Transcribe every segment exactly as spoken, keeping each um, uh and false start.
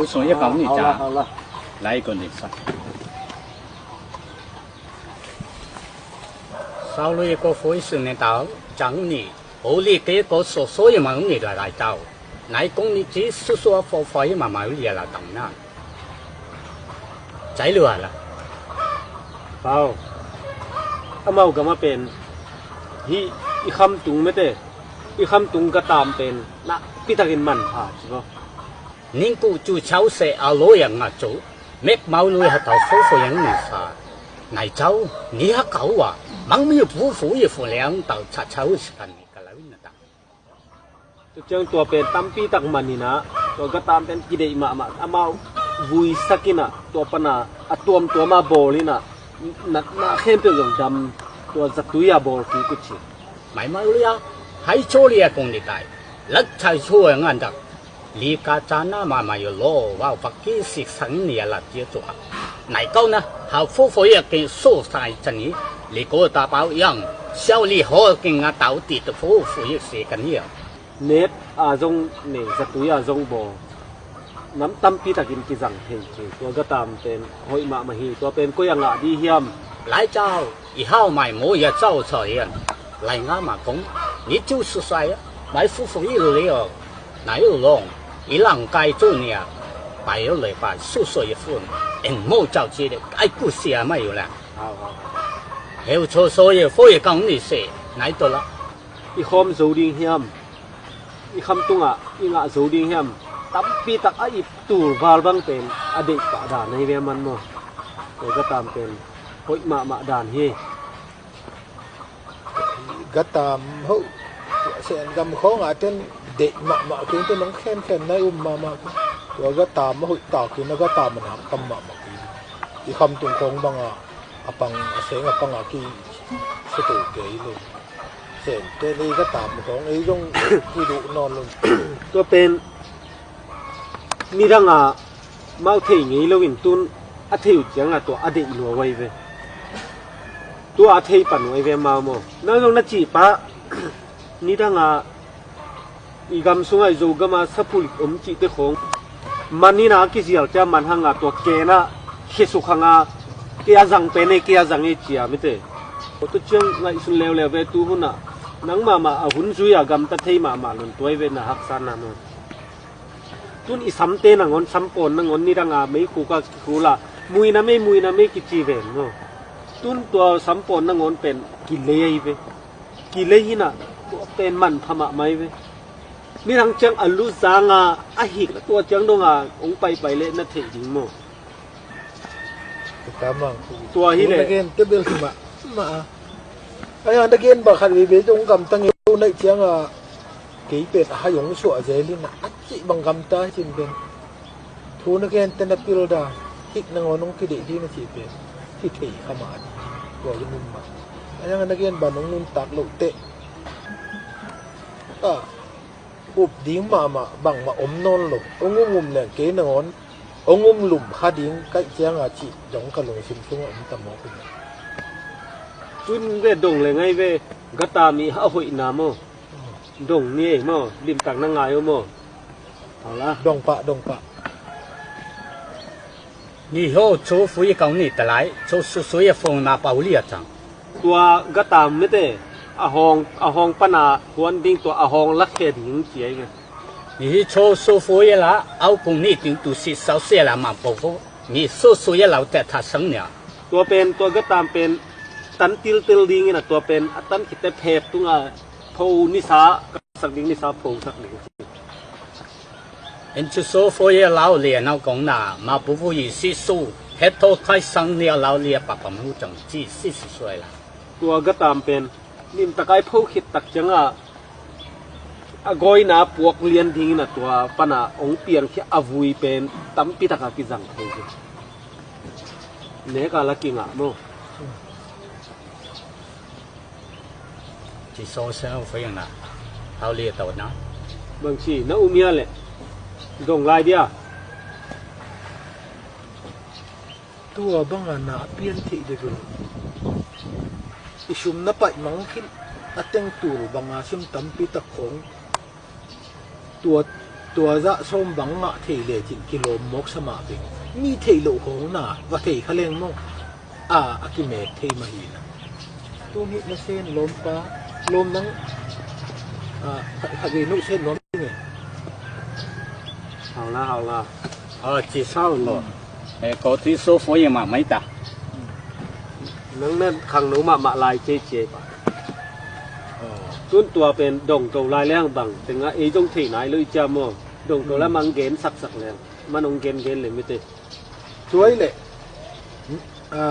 Hau sung ye kau ni ta. Lai kon ni sa. Sau lui ko foi sun ne tau chang ni. Holy ke ko so so ye ma ni la lai tau. Nai kong ni ci su su a fo fo ye ma ma ye la tang na. Cai lua la. Pau. Amau gama pen hi i kham tung mete. I kham tung ka tam pen na pitakin man pha ci bo. Ning ku cu chau se a lo yang nga cu mek mau lui ha tau fo fo yang ni sa. Nai chau ni ha kau wa mang mi pu fu ye fu liang tau cha chau si kan ni ka lau in na ta. Tua ciang tua pen tampi tak man in ah tua ka tam pen kideih mahmah amau vui sak in ah tua pan a a tuamtuam a bawl in ah natna khempeuh zong dam tua zatui a bawl kik uh ci. Mai mau lia hai chaw lia kong ni tai lak chai chaw a ngan dak. Li ka ca na ma ma yo lo wa vak ki sik sang ni a lat cia cu ha. Nai kau na hau fo fo ya king so sai chan ni li ko ta pau yang siau li ho king a tau ti ta fo fo ya se kan ni a. Net a zong nei zatui a zong baw nam tampi takin kizang thei ci tua ka tam pen hoih mahmah hi tua pen koi a ngah di hiam. Lai cau i hau mai mo ya cau cau yan lai nga ma kong ni cu su sai mai fu fu i lu le o. Nai u long i lang kai cu ni a pai u le pai su so ye fun eng mo cau ci de ai ku sia mai u la. Heu cho so ye fo ye kang ni se nai to la. I khawm zo ding hiam? I kham tungah i ngah zo ding hiam? Tampi tak a i tul val bang pen a deih pah dan ahi ve man maw? Tua ka tam pen hoih mahmah dan hi. Gatam ho sen gam khawngah ten deih mahmah keng ten nong khenkhen nai um mahmah keng. Tua gatam a hoih takin a gatam a nak tam mahmah keng. I kham tung khawng bangah a pang a seng a pangah ki satu kei lo. Sen ten ei gatam khawng ei zong ki duh nawn lo. Tua pen nidangah mau thei ngei loin tun a thei uh ciangah tua a deih lua uh ahi ve. Tua a thei pan uh ahi ve mau maw? Nang zong na cih pah nidangah i gam sungah i Zogam a saphulik om cihte khawng man in a kizial cia man hangah tua ken ah khesuk hangah kei a zang pen ei kei a zang ei cia mite. Tua ciang ngaihsun leuleu ve tu hunah nang mahmah a hun zui a gamta thei mahmah lon tua ahi ve na haksa na maw? Tun i samte nangawn sampawn nangawn nidanga meikhuk a kikhul a muina mei muina mei kici ven maw? Tun tua sampawn nangawn pen kilei ahi ve. Kilei hinah tua pen manpha mahmah ahi ve. Midang ciang a lu zanga a hik tua ciang donga hong paipai leh na theih ding maw? Tua hi leh. Gen te bel hi mah mah a. Ai a na gen ba khat veve zong gamtang i lo naih cianga kei pen a hai hong suah zel in a cih bang gamta hi cin pen. Thu na gen te na pil da hik nangawn hong kideih ding na cih pen hi thei kha mah a. Tua hi mun mah. Ai a na gen ba nong nuntak loh teh. A up ding mahmah bangmah om nawn lo. Hong um um leng kei nangawn hong um lum kha ding kaih cianga cih dong ka lungsim sungah om ta mawk hi. Tun ve dong le ngai ve gata mi a hoihna maw? Dong ni ei maw? Limtak na ngai uh maw? Dong pah dong pah. Ni ho cho fui kau ni talai cho su sui a fong na pau lia chang. Tua gata mete a hong a hong pana huan ding tua a hong lakhe ding ci ai ve. Ni hi cho su fui la au kung ni ting tu si sau se la ma pau fo ni su sui a lau te tha sang nia. Tua pen tua gata pen tan til til ding ina tua pen a tan khit te phek tunga pho ni sa sak ding ni sa pho sak ding. En cu so fo ye lau lia nau kong na ma pu fu yi si su het tho khai sang lia lau lia pa pa mu chang ci si si suai la. Tua gata pen nim takai pho khit tak cianga a goina puak lian dingin a tua pana ong piang khia a vui pen tampi taka kizang thei hi. Neka la kingah maw? Ci so se lo fo yang na hau lia tau na. Bang ci na um hia leh dong lai dia. Tua banga na a pian theih dek lo. I sum na paih mang khin a teng tul banga sim tampi tak khong. Tua Tua zah sawm bang ngah thei lecin kilawm mawksa mah beng, mi theih loh khawng na va thei kha leng maw? A, a kimek thei mah hi na. Tun hih na sen lawmpa, lawm nang, a, khat, khat vei nuh sen nuam ding e. Hau la, hau la. A, ci sau lo. E, ko ti so fo ye mah mai ta. Nang na khangno mahmah lai cece pa. Tun tua pen dongto lai leng bang tengah ei dong thei nai lo i cia maw? Dongto lai mang gen saksak leng man ong gen gen le mite. Tuai le, a,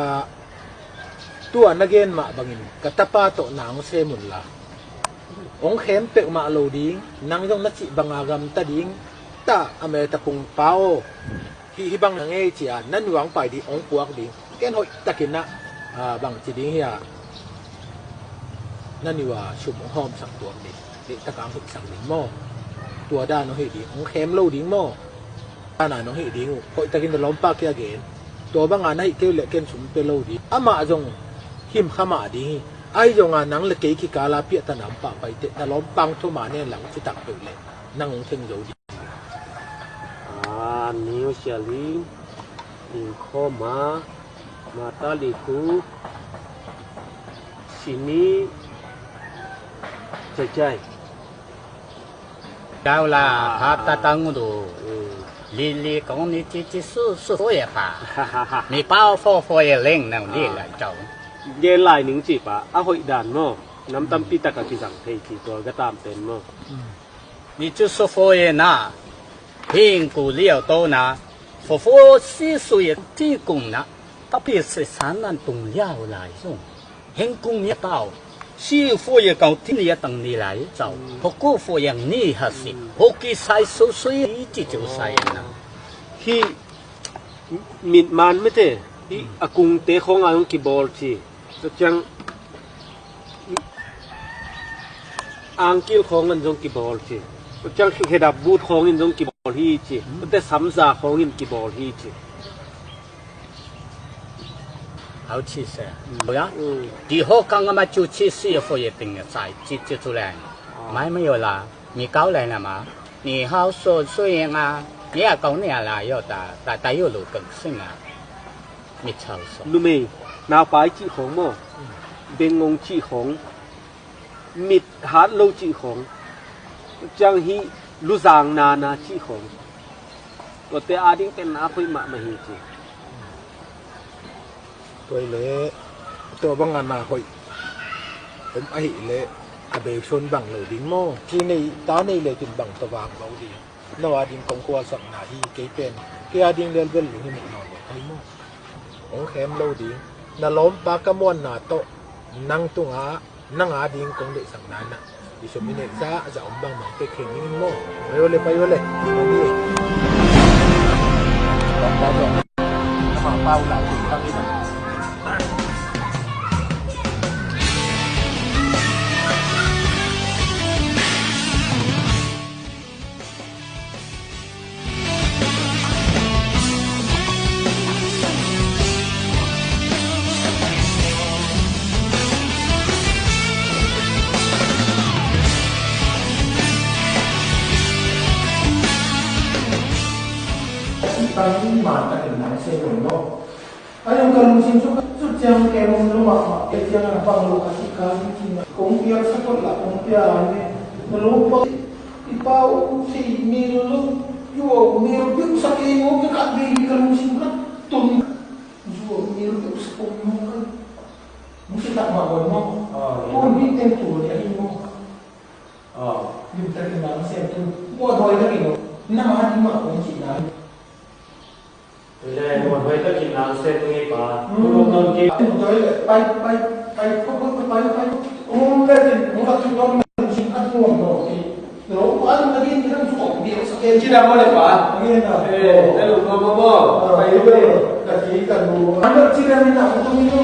tua na gen mah bangin ka tapa tawh na ong sem un la, ong khem peuhmah lo ding, nang zong na cih banga gamta ding. Ta a me ta kung pa aw, hih, hih bang na ngei cia na nuang pai ding ong puak ding. Ken hoih takin ah, a, bang ci ding hia, na niua sum ong hawmsak tuak ding. Deih taka ong hihsak ding maw? Tua dan ong hih ding, ong khem lo ding maw? Tana nong hih ding uh, hoih takin na lawmpa kia gen. Tua banga na hih kei uh leh ken sum pe lo ding. Amah zong him kha mah ding hi. Ahi zonga nang le kei kikala piahtana om pahpai teh, na lawmpa ong thoma nen lang citak peuh leh nang ong theng zo ding. A, niu sia ling, ling khoma, mata liku, sini, cai cai. Kau la, ha ta tang du. Li li kong ni ci ci su su fo ye pa. Mi pau fo fo ye leng nang li lai cau. Gen lai ning ci pa, a hoih dan maw? Nam tampi taka kizang thei ci tua ga tam pen maw? Ni cu su fo ye na. Hing ku liau to na. Fo fo si su ye ti kung na. Tapi se san nan tung liau lai zong. Heng kung ni tau. Si fo ye kau ti ni ya tang ni lai cau. Fo ku fo yang ni ha si. Fo ki sai su su ye ti cu sai na. Hi mit man mete. Hi a kung te khong a zong kibol ci. Ciang angkil khawng in zong kibawl ci. Ciang khedap but khawng in zong kibawl hi ci. Ute samza khawng in kibawl hi ci. Au ci se. Au ya. Ti ho kang ama cu ci si fo ye ting ya sai ci ci cu leng. Mai mai yo la. Mi kau leng ama. Ni hau so so ye nga. Ni a kau ni a la yo ta ta ta yo lo kang sing a. Mit sau so. Numei naupai cih khawng maw? Bengngong cih khawng. Mit hat lo cih khawng. Ciang hi luzang nana cih khawng. Tuate ading pen na hoih mahmah hi ci. Tuai le tua banga na hoih om ahih le a beison bang lo ding maw? Ci nei ta nei le cin bang tawh vang lo ding. No ading kong khualsakna hi kei pen. Kei ading lelbel lung hi mah nawn lo thei maw? Hong khem lo ding. Na lawmpa ka muanna tawh nang tunga nang ading kong deihsakna inah i sum i neih zahzah om bangbang pek khem ning maw? Pai o le, pai o le. Amah pau lau kei bang inah. A yong ka lungsim sung ka sut ciang kem om lo mahmah, kei ciang a bang lo ka cih ka zing cih na kong piak sa kot lah kong pia a ne. Na lo pa i pa u thei mil lo, yuau mil piu sa kei ngawk ka khat vei ka lungsim ka tun. Yuau mil piu sa kong ngawk ka. Mu si tak mah gon maw. Tun hi ten tu ni a hi maw. Lim tak in nang sem tu. Muan hoi tak in maw. Na ma di mah kong cih na. Tua le muan hoi tak in nang sem tu ngei pa. Tua le pai pai pai pai pai pai pai. Hong le kin hong lak tu dong sin khat nuam lo ki. Lo pa na din ki dang suak biak sa ken ci dang le pa. Ngen na. Eh, na lu pa pa pa. Pai le ka ci ka lu. An ci dang na tu mi lo.